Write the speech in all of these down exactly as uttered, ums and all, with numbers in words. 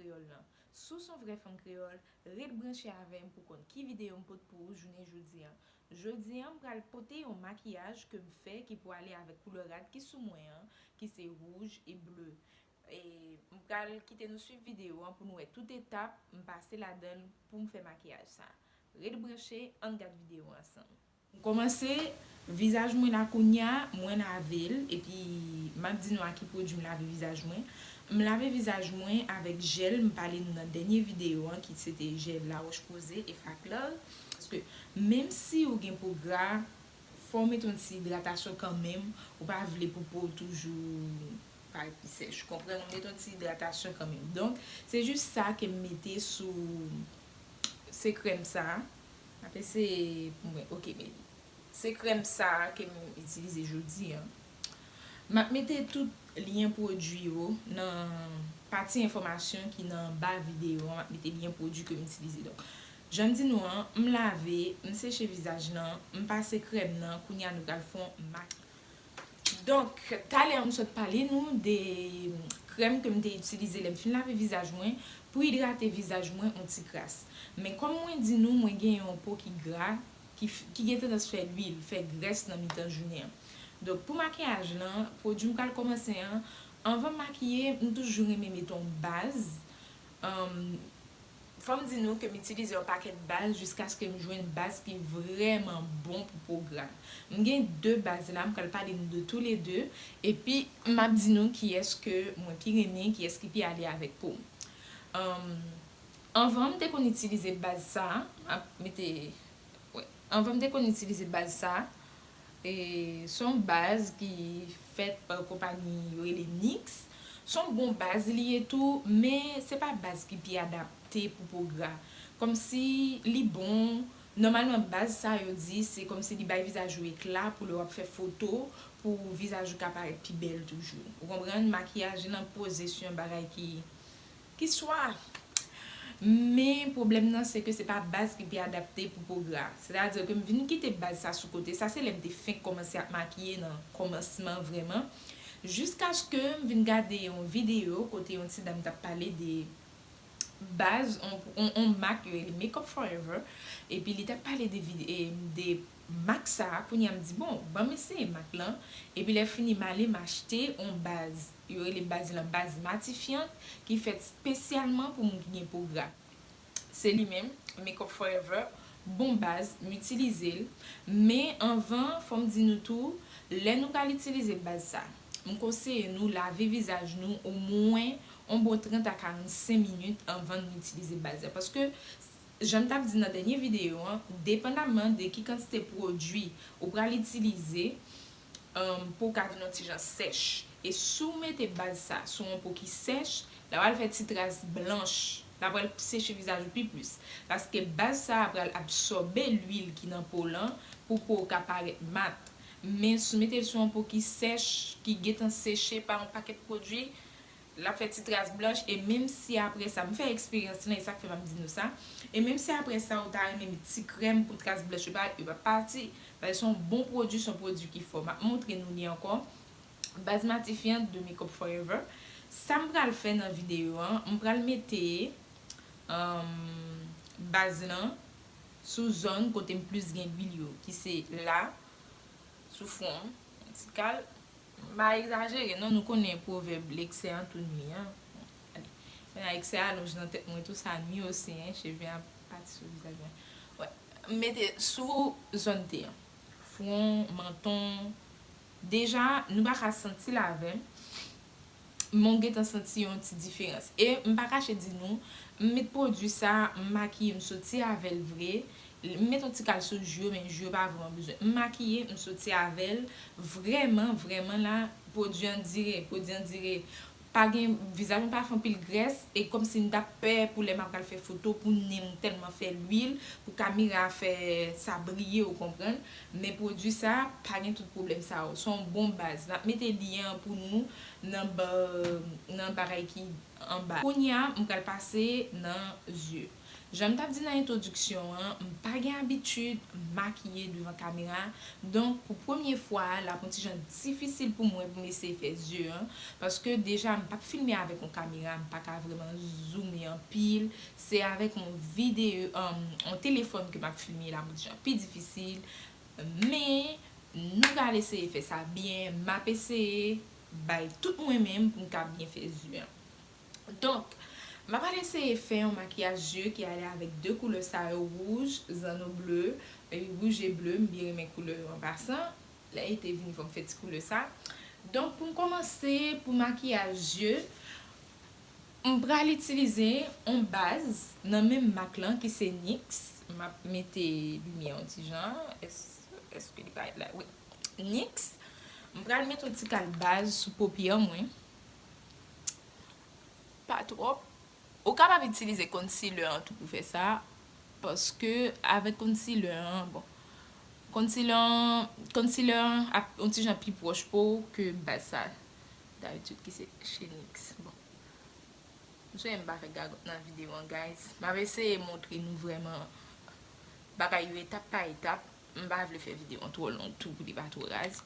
Kreyòl lan. Si w se yon vrè fanm kreyòl, ret branche avè m pou konn ki videyo m pot pou ou jounen jodi a. Jodi a, m pral pote yon makiyaj ke m fè ki pou ale avèk koulè rad ki sou mwen an, ki se wouj e ble. E m pral kite nou swiv videyo an pou nou wè tout etap m pase ladan l pou m fè makiyaj sa. Ret branche, ann gad videyo an ansanm. M kòmanse vizaj mwen la kounya, mwen lave l, epi m ap di nou a ki pwodui m lave vizaj mwen. M lave vizaj mwen avèk jèl, m pale nou nan dènye videyo an, ki se te jèl La Roche Posée e Faclar. Paske menm si ou gen po gra, fò w mete yon ti idratasyon kanmenm, ou pa vle pou po w toujou parèt pi sèch. Ou konprann? Ou mete yon ti idratasyon kanmenm. Donk, se jis sa ke m mete sou, se krèm sa. M ap eseye pou mwen. Ok, men se krèm sa ke m itilize jodi a. M ap mete tout lyen pwodui yo nan pati enfòmasyon ki nan anba videyo an. M ap mete lyen pwodui ke m itilize. Donk, jan m di nou an, m lave, m seche vizaj lan, m pase krèm nan, kounya nou pral fè yon mak. Donk, talè m sot pale nou de krèm ke m te itilize lè m fin lave vizaj mwen pou idrate vizaj mwen yon ti kras. Men kòm mwen di nou, mwen gen yon po ki gra, ki, f- ki gen tandans fè lwil, fè grès nan mitan jounen an. Donk, pou makiyaj lan, pwodui m pral kòmanse an, anvan m makiye, m toujou renmen mete yon baz. Anm, fò m di nou ke m itilize yon pakèt baz jiskaske m jwenn baz ki vrèman bon pou po gra. M gen de baz la, m pral pale nou de toulede, epi m ap di nou kiyès ke mwen pi renmen, kiyès ki pi ale avèk po m. Anm, anvan, m te konn itilize baz sa, m ap mete, wi, anvan m te konn itilize baz sa, e, se yon baz ki fèt pa konpayi yo rele NYX. Se yon bon baz li ye tou, men se pa baz ki pi adapte pou po gra. Kòmsi li bon, nòmalman baz sa yo di se kòmsi li bay vizaj ou ekla pou lè w ap fè foto, pou vizaj ou ka parèt pi bèl toujou. Ou konprann? Makiyaj lan poze sou yon bagay ki, ki swa. Men pwoblèm nan se ke se pa baz ki pi adapte pou po gra. Sètadi ke m vin kite baz sa sou kote. Sa se lè m te fenk kòmanse ap makiye nan kòmansman vrèman. Jiskaske m vin gade yon videyo kote yon ti dam t ap pale de baz, on, on, on mak yo rele Makeup Forever. Epi li t ap pale de vide, e, de mak sa a, kounye a m di, bon, ban m eseye mak lan. Epi lè fini, m ale m achte on baz, yo rele baz lan baz matifyant, ki fèt espesyalman pou moun ki gen po gra. Se li menm, Makeup Forever, bon baz, m itilize l. Men anvan, fò m di nou tou, lè nou pral itilize baz sa, m konseye nou lave vizaj nou omwen on bon trant a karannsenk minit anvan nou itilize baz la. Paske, jan m t ap di nan dènye videyo an, depandaman de ki kantite pwodui ou pral itilize, um, pou w ka vin yon ti jan sèch. E si w mete baz sa sou yon po ki sèch, l ap al fè ti tras blanch. L ap al seche vizaj ou pi plis. Paske baz sa a pral absòbe lwil ki nan po lan pou po w ka parèt mat. Men si w mete l sou yon po ki sèch, ki gentan seche pa yon pakèt pwodui, l ap fè ti tras blanch, e menm si apre sa, m fè eksperyans lan, e sa k fè m ap di nou sa, e menm si apre sa, ou ta renmen met ti krèm pou tras blanch yo pa, yo pa pati, paske se yon bon pwodui, se yon pwodui ki fò. M ap montre nou li ankò. Baz matifyant de Makeup Forever. Sa m pral fè nan videyo an, m pral mete, um, baz lan sou zòn kote m plis gen lwil yo, ki se la, sou fwon m, yon ti kal. M pa egzajere, non, nou konnen pwovèb, l'excès en tout nuit, hein. Bon, ale. Men eksè a lonj nan tèt mwen tou, sa nui osi, hein, cheve a pati sou vizaj mwen. Wè, m mete sou zòn T an. Fwon, manton. Deja, nou pa ka santi l avè m. Men w gentan santi yon ti diferans. E m pa kache di nou, m met pwodui sa, m makiye, m soti avè l vre. M met yon ti kal sou jou yo, men jou yo pa vrèman bezwen. M makiye, m soti avè l. Vrèman, vrèman la, pwodui an dire, pwodui an dire. Pa gen, vizaj mwen pa fè anpil grès, e kòmsi m t ap pè pou lè m ap pral fè foto, pou nen m tèlman fè lwil, pou kamera fè sa briye, ou konprann. Men pwodui sa, pa gen tout pwoblèm sa yo. Se yon bon baz. M ap mete lyen an pou nou nan ba, nan bagay ki anba. Kounye a, m pral pase nan zye. Jan m t ap di nan entwodiksyon an, m pa gen abitid makiye devan kamera. Donk, pou premye fwa a, l ap yon ti jan difisil pou mwen pou m eseye fè zye an. Paske deja, m p ap filme avèk yon kamera, m pa ka vrèman zoume anpil. Se avèk yon videyo, um, yon telefòn ke m ap filme, l ap yon ti jan pi difisil. Men, nou pral eseye fè sa byen. M ap eseye bay tout mwen menm pou m ka byen fè zye an. Donk, m ap al eseye fè yon makiyaj zye ki ale avèk de koulè sa yo, wouj, zanno ble, epi wouj e ble, m byen renmen koulè yo an pasan. Lè ete vini, fò m fè ti koulè sa. Donk, pou m kòmanse, pou makiyaj zye, m pral itilize yon baz nan menm mak lan ki se nix. M ap mete limyè yon ti jan. Ès-, èske li parèt la? Wi. Nix. M pral mete yon ti kal baz sou popyè mwen. Pa twòp. Ou kapab itilize concealer an tou pou fè sa, paske avèk concealer an, bon, concealer an, concealer an ap yon ti jan pi pwòch po ke baz sa dabitid ki se chez nix. Bon. M swete m pa fè gagòt nan videyo an, guys. M ap eseye montre nou vrèman bagay yo etap pa etap. M pa vle fè videyo an twò long tou pou li pa twò raz.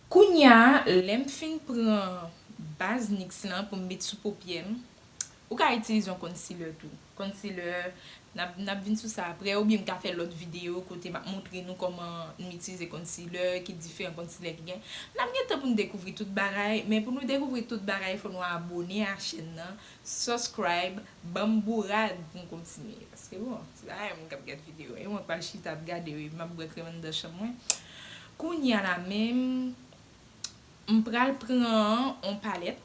Kounye a, lè m fin pran baz nix lan pou m met sou popyè m, ou ka itilize yon concealer tou. Concealer, n ap, n ap vin sou sa apre, oubyen m ka fè lòt videyo kote m ap montre nou kòman m itilize concealer, ki diferan concealer ki gen. N ap gen tan pou n dekouvri tout bagay, men pou nou dekouvri tout bagay, fò nou abone a chèn nan, subscribe, ban m bourad pou m kontinye. Paske bon, se pa yon moun k ap gad videyo, e mwen k pral chita ap gade, wi, m ap bwè krèm anndan chanm mwen. Kounye a la menm, m pral pran yon palèt,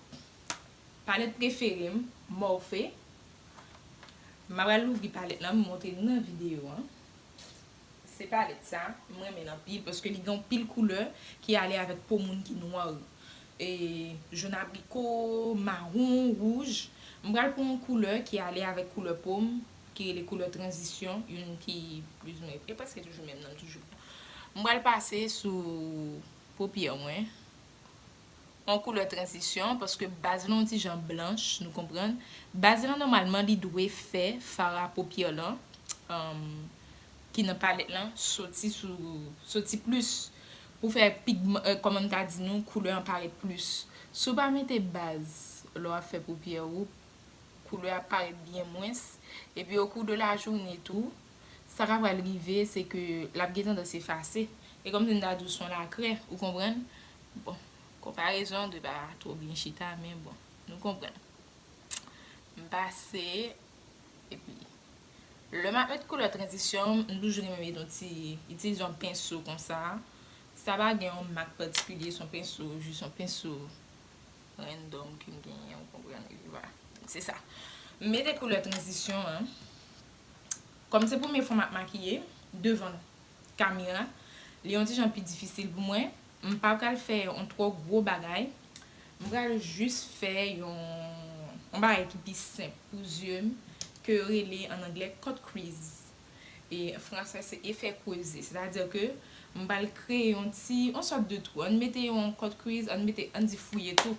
palèt prefere m, Morphe. M pral louvri palèt lan, m montre nou nan videyo an. Se palèt sa, m renmen l anpil, paske li gen yon pil koulè ki ale avèk po moun ki nwa. E, jòn abriko, mawon, wouj. M pral pran yon koulè ki ale avèk koulè po m, ki rele koulè tranzisyon, youn ki plizoumwen, e prèske toujou menm nan, toujou. M pral pase sou popyè mwen. Yon koulè tranzisyon, paske baz lan yon ti jan blanch, nou konprann. Baz lan, nòmalman, li dwe fè fard a paupière lan, um, ki nan palèt lan, soti sou, soti plis, pou fè pigman, euh, kòman m ta di nou, koulè an parèt plis. Si w pa mete baz lè w ap fè paupière ou, koulè a parèt byen mwens. Epi, au cours de la journée tou, sa k ap pral rive, se ke l ap gen tandans efase. E kòmsi m ta di w se yon lakrè, ou konprann? Bon, konparezon an dwe pa twò byen chita, men bon, nou konprann. M pase, epi, lè m ap met koulè tranzisyon, m toujou renmen met yon ti, itilize yon penso konsa. Sa pa gen yon mak patikilye, se yon penso, jis yon penso random ke m genyen, ou konprann, epi vwala. Se sa. M mete koulè tranzisyon an. Kòm se premye fwa m ap makiye devan kamera, li yon ti jan pi difisil pou mwen. M pa pral fè yon twò gwo bagay. M pral jis fè yon, yon bagay ki pi senp pou zye m, ke yo rele an anglè cut crease. E fransè se effet creuset. Sètadi ke m pral kreye yon ti, yon sòt de twou. Ann mete yon cut crease, ann mete, ann di fouye tou.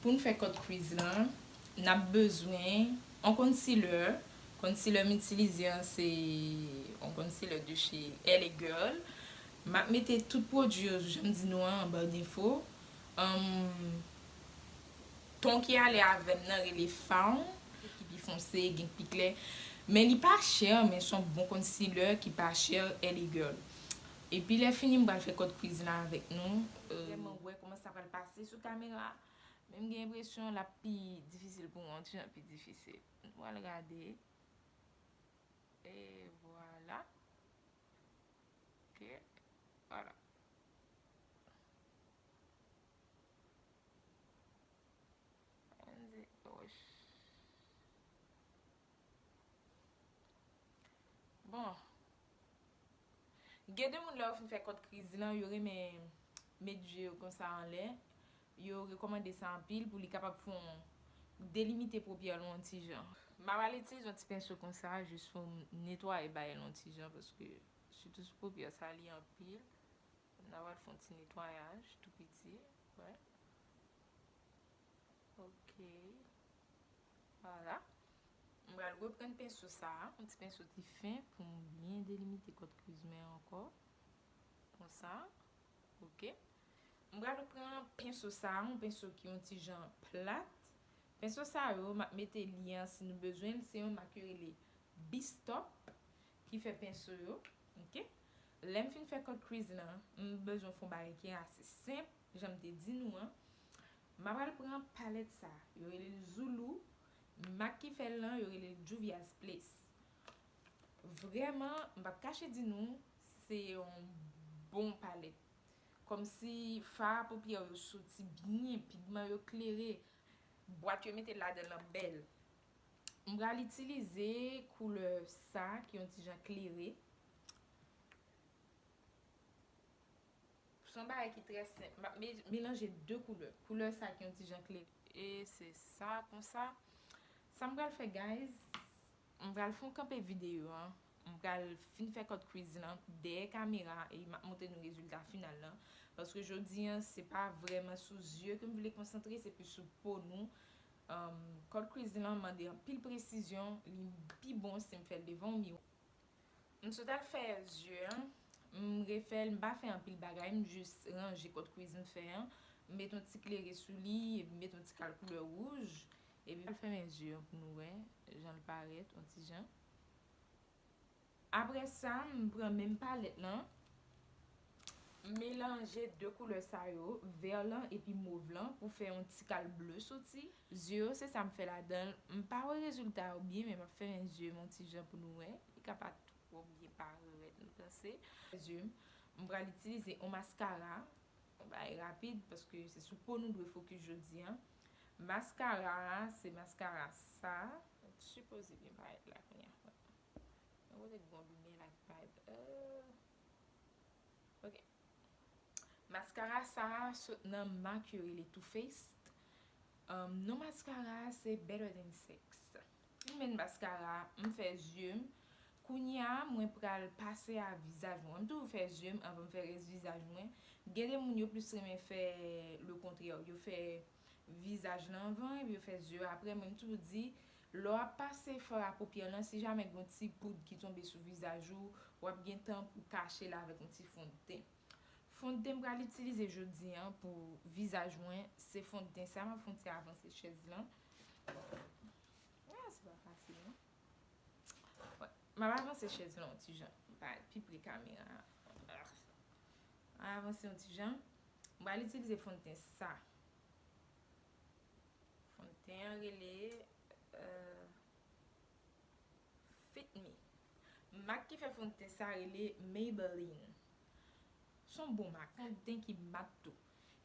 Pou n fè cut crease lan, n ap bezwen yon concealer. Concealer m itilize an se yon concealer de chez L A Girl. M ap mete tout pwodui yo, jan m di nou an, an ba de fo. Anm, ton ki ale avè m nan rele Fawn, ki pi fonse, gen k pi klè. Men li pa chè, men se yon bon concealer ki pa chè, L A Girl. Epi lè fini, m pral fè cut crease la avèk nou. Euh, vrèman wè kòman sa pral pase sou kamera. Men m gen enpresyon l ap pi difisil pou mwen, yon ti jan pi difisil. Nou pral gade. E vwala. Ok. Vwala. Ann di, woy. Bon. Gen de moun lè yo fin fè cut crease lan, yo renmen met je yo konsa anlè. Yo rekòmande sa anpil pou li kapab fè w delimite paupière lan yon ti jan. M ap al itilize yon ti penso konsa, jis pou m netwaye bagay lan yon ti jan, paske sitou sou paupière sa, li anpil. M ap al fè yon ti netwayaj tou piti, wè. Ok. Vwala. M pral reprann penso sa a, yon ti penso ki fen pou m byen delimite kòt kriz mwen ankò. Konsa. Ok. M pral pran penso sa a, yon penso ki yon ti jan plat. Penso sa yo, m ap mete li an si nou bezwen l. Se yon mak yo rele Bistop ki fè penso yo. Ok. Lè m fin fè kòt kriz lan, m bezwen fè yon bagay ki ase senp, jan m te di nou an. M ap al pran palèt sa, yo rele l Zulu. Mak ki fè l lan, yo rele l Juvia's Place. Vrèman, m p ap kache di nou, se yon bon palèt. Kòmsi fard a popyè yo soti byen, pigman yo klere, bwat yo mete ladan l lan bèl. M pral itilize koulè sa ki yon ti jan klere. Se yon bagay ki trè senp. M ap me- melanje de koulè. Koulè sa ki yon ti jan klere. E se sa, konsa. Sa m pral fè, guys, m pral fè yon kanpe videyo an. M pral fin fè kòt kriz lan dèyè kamera e m ap montre nou rezilta final lan. Paske jodi an, se pa vrèman sou zye ke m vle konsantre, se plis sou po nou. Um, kòt kriz lan mande anpil presizyon, li pi bon si m fè l devan yon miwa. M sot al fè zye an, m refè l, m pa fè anpil bagay, m jis ranje kòt kriz m fè an, m met yon ti klere sou li, epi m met yon ti kal koulè wouj, epi m al fèmen zye an pou nou wè jan l parèt, yon ti jan. Apre sa, m pran menm palèt lan, m melanje de koulè sa yo, vè lan epi mov lan, pou fè yon ti kal ble soti. Zye yo, se sa m fè ladan l. M pa wè rezilta yo byen, men m ap fèmen zye m yon ti jan pou nou wè. Li ka pa twò byen parèt, m panse. Zye m, m pral itilize yon maskara. Yon bagay rapid, paske se sou po nou dwe fokis jodi an. Maskara a, se maskara sa. Sipoze byen parèt la kounye a. Mwen kote k gon limyè la ki parèt. Euh. Ok. Maskara sa a sot nan mak yo rele Too Faced. Um, non maskara a se Better Than Sex. M met maskara, m fè zye m. Kounye a, mwen pral pase a vizaj mwen. Mwen toujou fè zye m anvan m fè rès vizaj mwen. Gen de moun yo plis renmen fè le kontrè. Yo fè vizaj lan anvan, epi yo fè zye yo apre. Mwen, m toujou di, lè w ap pase fard a popyè lan, si jamè gen yon ti poud ki tonbe sou vizaj ou, w ap gen tan pou kache l avèk yon ti fondten. Fondten m pral itilize jodi an pou vizaj mwen, se fondten sa. M ap fè yon ti avanse chèz lan. Ah, se pa fasil, non? Wè. M ap avanse chèz lan yon ti jan, m parèt pi pre kamera a. Ah. M ap avanse yon ti jan. M pral itilize fondten sa. Fondten an rele, euh, Fit Me. Mak ki fè fondten sa rele Maybelline. Se yon bon mak. Fondten ki mat tou.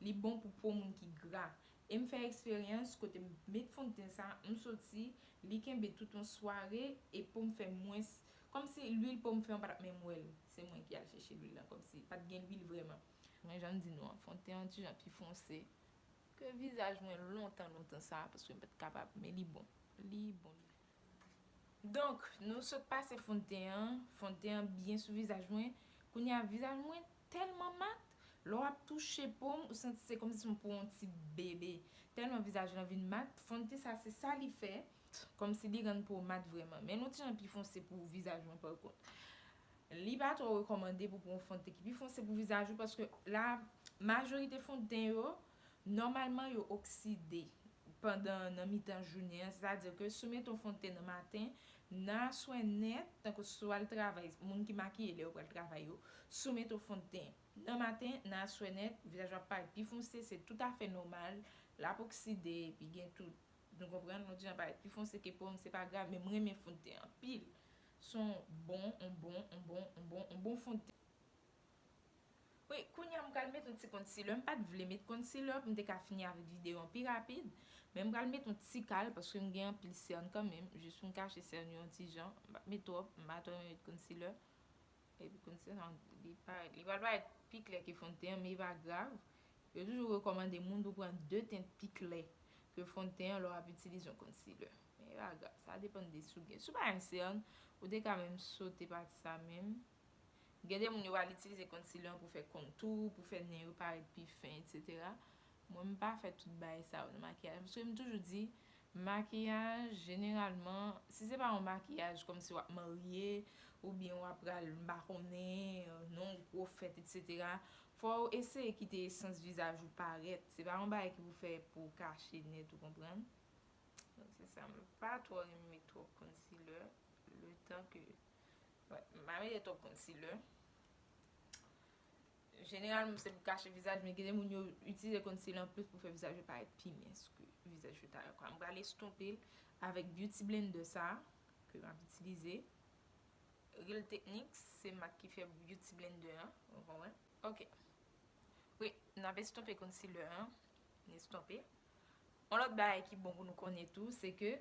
Li bon pou po moun ki gra. E m fè eksperyans kote m met fondten sa, m soti, li kenbe tout yon sware e po m fè mwens, kòmsi lwil po m fè, m pa t ap menm wè l. Se mwen ki al chèche lwil lan, kòmsi pa t gen lwil vrèman. Men jan m di nou an, fondten an ti jan pi fonse ke vizaj mwen lontan, lontan sa, paske m pa t kapab, men li bon. Li bon, li bon. Donk, nou sot pase fondten an, fondten an byen sou vizaj mwen. Kounye a, vizaj mwen tèlman mat, lè w ap touche po m, ou santi se kòmsi se yon po yon ti bebe. Tèlman vizaj lan vin mat, fondten sa, se sa li fè. Kòmsi li rann po mat vrèman. Men yon ti jan pi fonse pou vizaj mwen, pa kont. Li pa twò rekòmande pou pran yon fondten ki pi fonse pou vizaj ou, paske la, majorite fondten yo, nòmalman, yo okside pandan nan mitan jounen an. Sètadi ke si w mete yon fondten nan maten, nan aswè nèt, tankou si w al travay, moun ki makiye lè yo pral travay yo, si w mete yon fondten nan maten, nan aswè nèt, vizaj ou ap parèt pi fonse, se toutafè nòmal, l ap okside, epi gen tout, nou konprann, yon ti jan parèt pi fonse ke po m, se pa grav, men m renmen fondten anpil. Se yon bon, yon bon, yon bon, yon bon, yon bon fondten. Wi, kounye a m pral met yon ti concealer. M pa t vle met concealer pou m te ka fini avèk videyo an pi rapid. Men m pral met yon ti kal paske m gen anpil sèn kanmenm. Jis pou m kache sèn yo yon ti jan. M pa t met twòp, m pa twò renmen met concealer. Epi concealer sa, li parèt, li pral parèt pi klè ke fondten an, men e pa grav. Yo toujou rekòmande moun pou pran de tent pi klè ke fondten an lè w ap itilize yon concealer. Men e pa grav, sa depann de si w gen. Si w pa gen sèn, ou te ka menm sote pati sa menm. Gen de moun yo al itilize concealer an pou fè contour, pou fè nen yo parèt pi fen, etsetera. Mwen, m pa fè tout bagay sa yo nan makiyaj. Paske m toujou di, Makiyaj, jeneralman, si se pa yon makiyaj kòmsi w ap marye, oubyen w ap pral, m pa konnen, nan yon gwo fèt, etsetera, fò w eseye kite esans vizaj ou parèt. Se pa yon bagay ki pou fè pou w kache nèt, ou konprann? Donk, se sa, m pa twò renmen met twòp concealer, letan ke, wè, m pa mete twòp concealer. Jeneralman, se pou kache vizaj, men gen de moun yo itilize concealer anplis pou fè vizaj yo parèt pi mens ke vizaj yo ta ye. M pral estonpe l avèk Beauty Blender sa a ke m ap itilize. Real Techniques, se mak ki fè Beauty Blender an, ou konprann? Ok. Wi, n ap estonpe concealer an. N estonpe. Yon lòt bagay ki bon pou nou konnen tou, se ke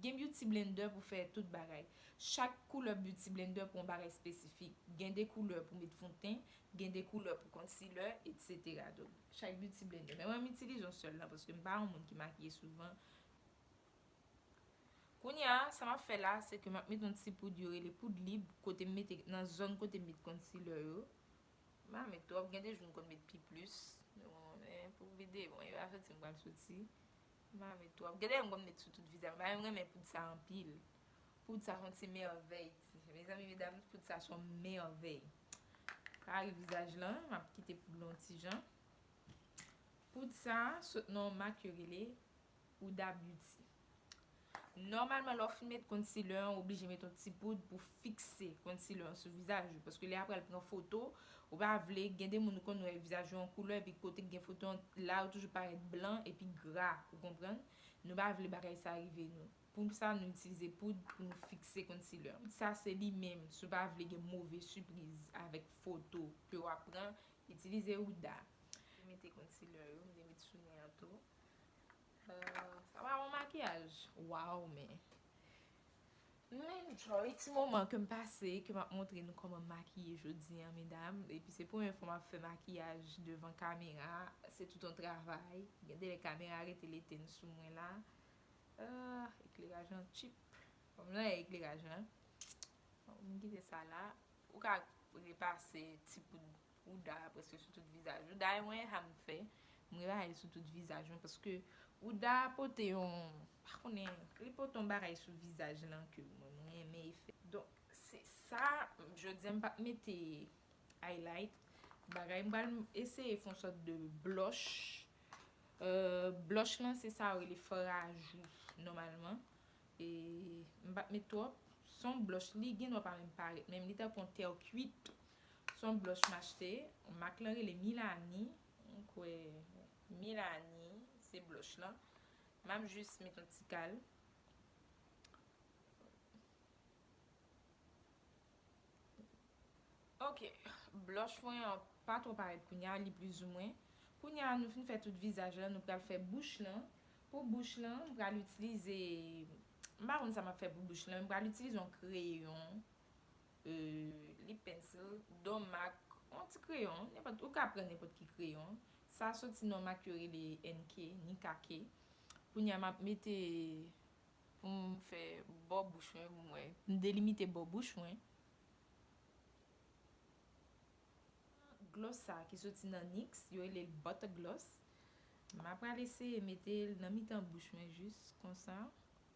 gen Beauty Blender pou fè tout bagay. Chak koulè Beauty Blender pou yon bagay espesifik. Gen de koulè pou met fon ten, gen de koulè pou concealer, etsetera. Donk, chak Beauty Blender. Men mwen, m itilize yon sèl la, paske m pa yon moun ki makiye souvan. Kounye a, sa m ap fè la, se ke m ap met yon ti poud yo rele poud lib, kote m mete, nan zòn kote m met concealer yo. M pa met twòp, gen de jou m konn met pi plis. Men pou videyo an, e pa soti m pral soti. M pa met twòp. Gen de lè m konn met sou tout vizaj. M pa menm renmen poud sa anpil. Poud sa se yon ti mèvèy. Mezanmi, medam, poud sa se yon mèvèy. Kari vizaj lan, m ap kite poud lan yon ti jan. Poud sa sot nan yon mak yo rele Huda Beauty. Nòmalman, lè w fin met concealer an, ou oblije met yon ti poud pou fikse concealer an sou vizaj ou. Paske lè apre l pran foto, ou pa vle, gen de moun ou konn wè vizaj yo an koulè, epi kote k gen foto an, la yo toujou parèt blan epi gra, ou konprann? Nou pa vle bagay sa rive nou. Pou sa, nou itilize poud pou nou fikse concealer. Poud sa, se li menm, si w pa vle gen move sipriz avèk foto ke w ap pran, itilize Huda. Mete concealer yo, m te met sou nen an tou. Euh, sa pa yon makiyaj. Waw, men. Men, enjoy ti moman ke m pase, ke m ap montre nou kòman m makiye jodi a, medam. Epi se premye fwa m ap fè makiyaj devan kamera. Se tout yon travay. Gen de lè kamera rete l etenn sou mwen la. Ah, ekleraj lan cheap. Kòm nan ekleraj lan. M kite sa la. Ou ka repase ti poud Huda prèske sou tout vizaj ou. Dayè mwen, sa m fè, m repase l sou tout vizaj mwen, paske Huda pote yon, pa konnen, li pote yon bagay sou vizaj lan ke mwen, mwen renmen efè. Donk, se sa, jodi a m p ap mete highlight, bagay, m pral eseye fè yon sòt de blush. Euh, blush lan, se sa yo rele fard à joues, nòmalman. E m p ap met twòp. Se yon blush, li gen dwa pa menm parèt, men li tankou yon tè kwit. Se yon blush m achte. Mak lan rele Milani. M kwè Milani, se blush lan. M ap jis met yon ti kal. Ok, blush mwen an pa twò parèt kounye a, li plizoumwen. Kounye a, nou fin fè tout vizaj lan, nou pral fè bouch lan. Pou bouch lan, m pral itilize, m pa konn sa m ap fè pou bouch lan, m pral itilize yon kreyon, euh, lip pencil, don mak, yon ti kreyon, nenpòt, ou ka pran nenpòt ki kreyon. Sa soti nan mak yo rele N K, Nicka K. Kounye a, m ap mete pou m fè bò bouch mwen pou mwen. M delimite bò bouch mwen. Gloss sa ki soti nan NYX, yo rele l Butter Gloss. M ap pral eseye mete l nan mitan bouch mwen jis konsa.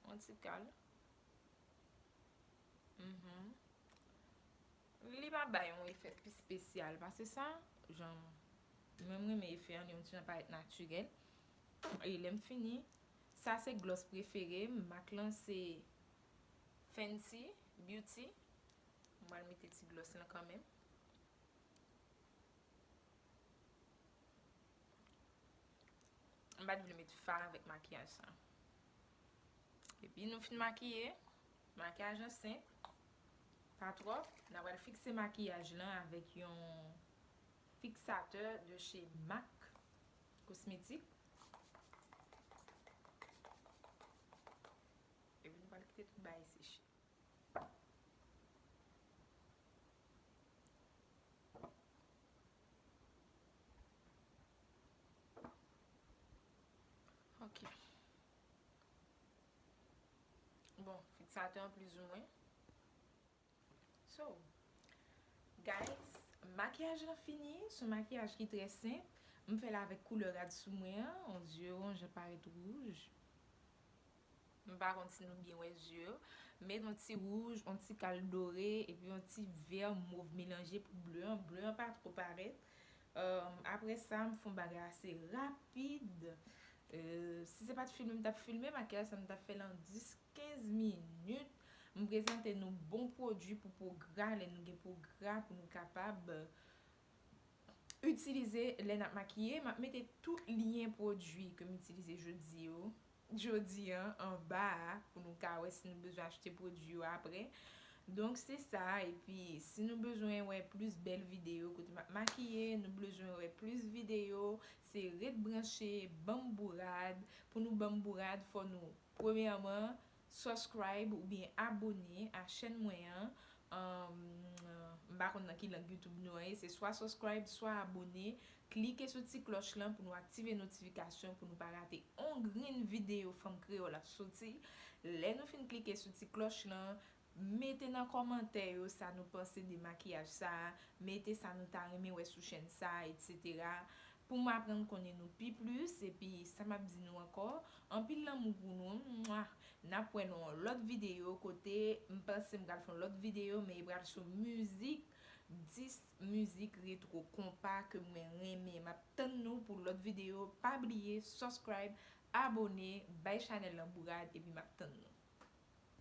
Yon ti kal. Mhm. Li pa bay yon efè pi espesyal pase sa, jan mwen m renmen efè an, li yon ti jan parèt natirèl. E lè m fini, sa se gloss prefere m, mak lan se Fenty Beauty. M pral mete ti gloss lan kanmenm. M pa t vle met fard avèk makiyaj sa. Epi nou fin makiye, makiyaj lan senp, pa twòp. N a pral fikse makiyaj lan avèk yon fiksatè de chez MAC Cosmetics. Epi nou pral kite tout bagay seche. Ok. Bon, fiksatè an plizoumwen. So, guys, makiyaj lan fini. Se yon makiyaj ki trè senp. M fè l avèk koulè rad sou mwen an. On zye, on jan parèt wouj. M pa konn si nou byen wè zye yo. Met yon ti wouj, yon ti kal dore, epi yon ti vè mov melanje pou ble an. Ble an pa twò parèt. Euh, apre sa, m fè yon bagay ase rapid. Euh, si se pa t filme, m t ap filme, makiyaj sa m t ap fè l an dis, kenz minit. M prezante nou bon pwodui pou po gra, lè nou gen po gra, pou nou kapab itilize lè n ap makiye. M ap mete tout lyen pwodui ke m itilize jodi yo, jodi an anba a, pou nou ka wè si nou bezwen achte pwodui yo apre. Donk, se sa, epi si nou bezwen wè plis bèl videyo kote m ap makiye, nou bezwen wè plis videyo, se ret branche, ban m bourad. Pou nou ban m bourad, fò nou, premyèman, subscribe oubyen abone a chèn mwen an. Um, m pa konn nan ki lang YouTube nou an ye, se swa subscribe, swa abone. Klike sou ti klòch lan pou nou aktive notifikasyon, pou nou pa rate on grenn videyo Fanm Kreyòl ap soti. Lè nou fin klike sou ti klòch lan, mete nan kòmantè yo sa nou panse de makiyaj sa a, mete sa nou ta renmen wè sou chèn sa a, etsetera. Pou m aprann konnen nou pi plis, epi sa m ap di nou ankò, anpil lanmou pou nou. Mwa! N ap wè nan yon lòt videyo kote m panse m pral fè yon lòt videyo, men e pral sou mizik, dis mizik retwo konpa ke mwen renmen. M ap tann nou pou lòt videyo. Pa bliye subscribe, abone, bay chanèl lan bourad, epi m ap tann nou.